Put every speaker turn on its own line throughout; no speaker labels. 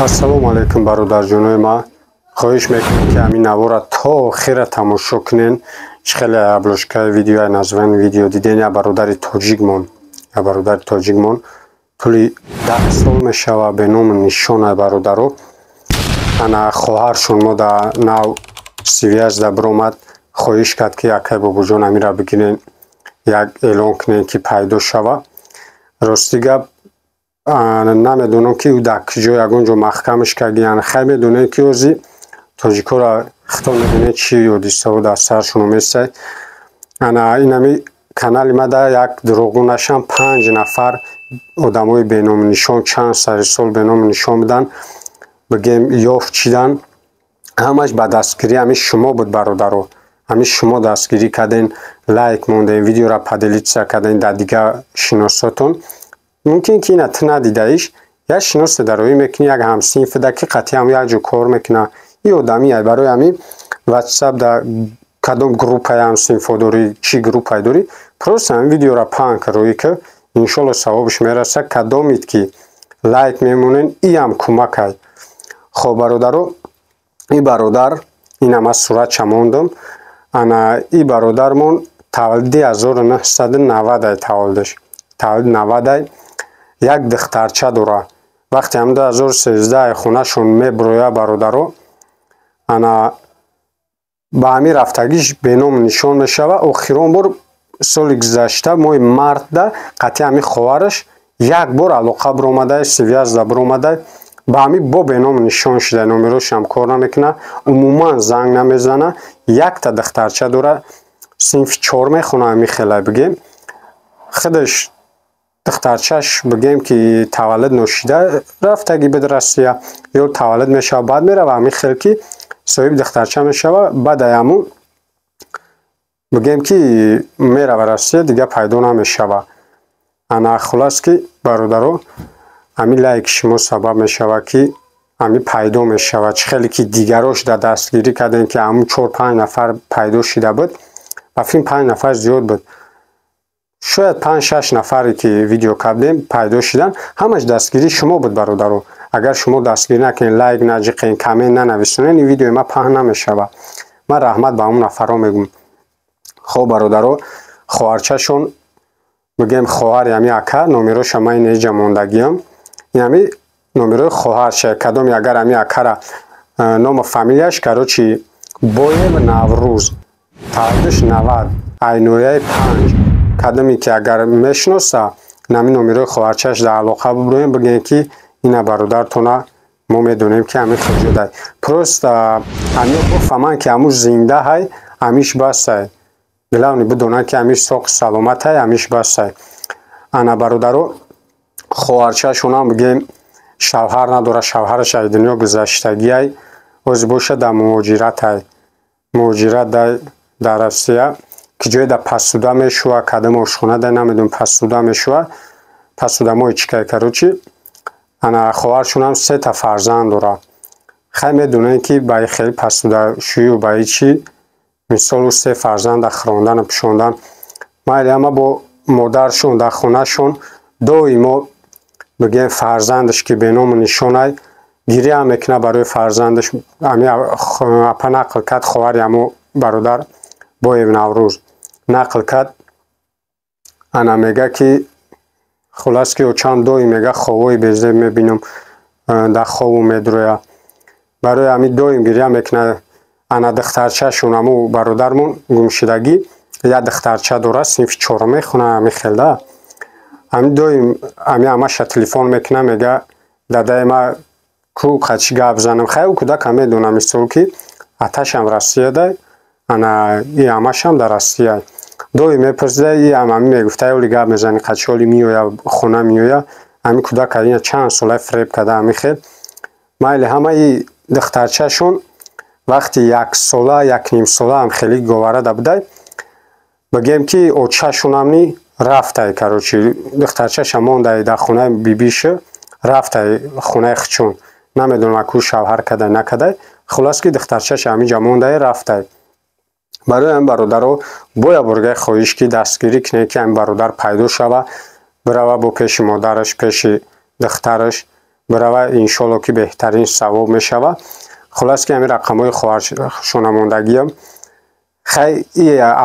Ассалому алайкум, бародарҷонои ма. Хоҳиш мекунем, ки ҳамин навора то охира тамошо кунен. Чӣ хеле обложкаи видео, названи видео диден, я бародари тоҷикмон, я бародари тоҷикмон тӯли 10 сол мешава беному нишона, бародаро. Ана хоҳаршон мо да нав связь да биромад, хоҳиш кард, ки акай Бобоҷон, амира бигирен, як эълон кунен, ки пайдо шава. Рости гап, намедонам, ки ӯ дар куҷо, ягон ҷо маҳкамаш кардиян. Хай, медонем, ки ози тоҷикоро хито медонед, чӣ ҳодисаҳо дар саршон омесай. Ана инами канали ма да як дурӯғгӯ нашам, панҷ нафар одамои беному нишон, чанд сари сол беному нишон буданд, бигем, ёфт шидан. Ҳамаш ба дастгирӣ ҳамин шумо буд, бародаро. Ҳамин шумо дастгирӣ карден, лайк мондем, видеоро поделиться карден дар дигар шиносотон. Мумкин ки ина ту надидаиш, як шиносе дар роҳӣ мекунӣ, як ҳамсинфида, ки қатъи ҳам як ҷо кор мекуна. И одами ай барои ҳамин ватсап да кадом группаи ҳамсинфо дорӣ, чӣ группае дорӣ, просто ҳамин видеоро паҳн кар, роҳӣ ки, иншолло, савобаш мераса. Кадомид ки лайк мемонен, иам кӯмакай. Хоб, бародаро, и бародар инам аз суратча мондум. Ана и бародармон таваллуди 1990-ай, таваллудаш таваллуди 90-ай, як духтарча дора. Вақте ҳам 2013 хонашон меброя, бародаро, ана ба ҳамин рафтагиш беному нишон мешава. Охирон бор соли гузашта моҳи мартда қатъи ҳамин хоҳараш як бор алоқа биромадай, связь да биромадай. Ба ҳамин бо беному нишон шуда, номерошам кор намекуна, умуман занг намезана. Якта духтарча дора, синфи чор мехона. Ҳамин хела, бигем, худаш духтарчаш, бигем, ки таваллуд ношида рафтаги буд Россия ё таваллуд мешава, баъд мерава. Ҳамин хел ки соҳиби духтарча мешава, баъд аяму, бигем, ки мерава Россия, дига пайдо намешава. Ана хулас ки, бародаро, ҳамин лайки шумо сабаб мешава, ки ҳамин пайдо мешава. Чӣ хеле ки дигарош да дастгирӣ кардем, ки ҳамун чор панҷ нафар пайдо шида буд. Ба филм панҷ нафар зиёд буд, шояд панҷ шаш нафаре ки видео кардем, пайдо шидан. Ҳамаш дастгирии шумо буд, бародаро. Агар шумо дастгирӣ накунед, лайк наҷиқен, коммент нанависонед, ин видеои ма паҳн намешава. Ман раҳмат ба ҳамун нафарҳо мегӯм. Хоб, бародаро, хоҳарчашон, бигем, хоҳари ҳами ака, номероша ман ин эҷа мондагиам. Ин ҳами номерои хоҳарша. Кадоме агар ҳами акара, ному фамилияш, короче, Боев Наврӯз, таваллудаш 90, айнояи панҷ. Кадоме ки агар мешиноса, нами номерои хоҳарчаш дар алоқа бибироем, бигем, ки ина бародартона мо медонем, ки ҳамин хелҷодай. Просто ҳамиё бифаҳманд, ки ҳамун зинда ҳай, ҳамиш басай. Главное, бидонанд, ки ҳамиш соқ саломат ҳай, ҳамиш басай. Ана, бародаро, хоҳарчашонам, бигем, шавҳар надорад, шавҳараш аз дунё гузаштагиай. Ози боша дар муҳоҷиратай, муҳоҷират дар Россия, ки ҷое да посуда мешува, кадом ошхона да, намедонам, посуда мешува, посудамои чикай, короче. Ана хоҳаршонам сета фарзанд дорад. Хай, медонем, ки ба хеле посудашӯю ба чӣ мисолу се фарзанда хӯрондану пӯшондан майли. Ама бо модаршон дар хонашон доимо, бигем, фарзандаш ки беному нишонай, гиря мекунад барои фарзандаш. Ами апа нақл кард, хоҳари ҳамо бародар Боев Наврӯз нақл кард. Ана мега, ки хулас, ки очам доим мега, хобҳои безеб мебинам, дар хобу медроя, барои ҳамин доим гиря мекунад. Ана духтарчашон, ҳаму бародармон гумшидагӣ, як духтарча дорад, синфи чорум мехонад. Ҳами хелда ҳами доим ҳами ҳамаша телефон мекунад, мега: «Дадаи ма ку, қачи гап занам?» Хай, ӯ кӯдака медонам, мисол, ки аташам Россияда, ана и ҳамашам дар Россия. Доим мепурсида, и ҳам ҳами мегуфта: «Оли гап мезани, қачи оли меоя, хона меоя?» Ҳами кӯдака ина чанд сола фиреб карда. Ҳами хел майли ҳамаи духтарчашон вақти яксола, якнимсола ҳам хеле говарада будай, бигем, ки очашонамни рафтай, короче, духтарчаша мондай дар хонаи бибиша, рафтай хонаи хичон. Намедонам, аку шавҳар кадай, накадай. Хулас ки духтарчаша ҳамиҷа мондай, рафтай. Барои ҳамин, бародаро, боя бургаи хоҳиш, ки дастгирӣ кунед, ки ҳамин бародар пайдо шава, бирава бо пеши модараш, пеши духтараш. Бирава, иншолло, ки беҳтарин савоб мешава. Хулас, ки ҳамин рақамҳои хоҳаршонамондагиам. Хай,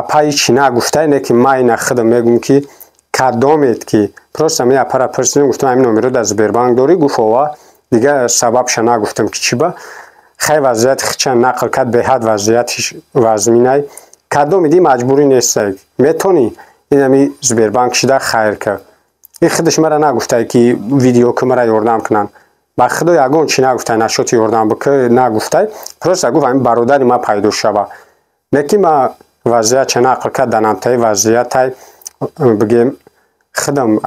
апаи чӣ нагуфта, не ки ма ина худам мегӯм, ки кадомед, ки просто ҳамин апара пурсидем, гуфтам: «Ҳамин номеро дар Сбербанк дорӣ?» Гуфт: «Ова». Дига сабабша нагуфтам, ки чӣ ба. Хай, вазъияти хича нақл кард, беҳад вазъиятиш вазминай. Кадомиди, маҷбурӣ нестай, метонӣ инами Сбербанк шида хайр кард. Ин худаш мара нагуфтай, ки видео ки мара ёрдам кунанд. Ба худо, ягон чӣ нагуфтай, нашоти ёрдам бикӣ нагуфтай, просто гуфт: «Ҳамин бародари ма пайдо шава». Лекин ма вазъиятша нақл кард, данамтаи вазъиятай бигем, худам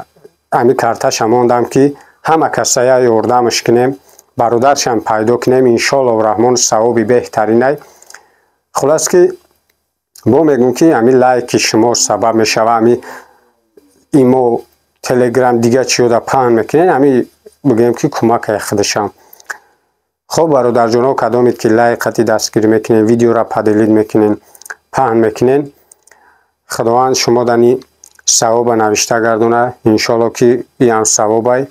ҳамин карташа мондам, ки ҳама касая ёрдамаш кунем, бародаршам пайдо кунем, иншоаллоҳу раҳмон, савоби беҳтаринай. Хулас, ки бо мегӯм, ки ҳамин лайки шумо сабаб мешава, ҳамин имо, Телеграм, дига чиёда паҳн мекунед, ҳамин бигӯем, ки кӯмакай худашам. Хоб, бародарҷоно, кадомед ки лайк қати дастгирӣ мекунед, видеоро поделить мекунед, паҳн мекунед, Худованд шумо дани савоба навишта гардона, иншоалло, ки иам савобай.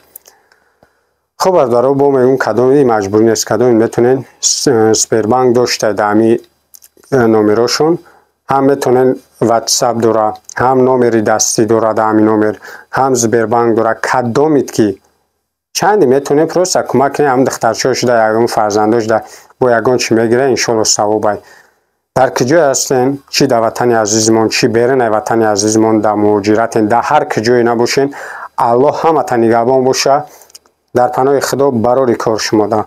Хоб, бародаро, бо мегӯм, кадоми маҷбурӣ нест, кадоми метонед, Сбербанк дошта, дар ҳами номерошон ҳам метонед, Ватсап дора, ҳам номери дастӣ дора, дар ҳамин номер ҳам Сбербанк дора. Кадомид ки чанде метонед, просто кӯмак кунед. Ҳам духтарчаҳо шуда, ягон фарзандо шуда, бо ягон чӣ мегирад, иншоалло, савобай. Дар куҷое ҳастем, чӣ дар ватани азизмон, чӣ берунаи ватани азизмон, дар муҳоҷиратен, дар ҳар куҷое набошен, Аллоҳ ҳамата нигаҳбон боша. Дар паноҳи Худо, барори кор шумода.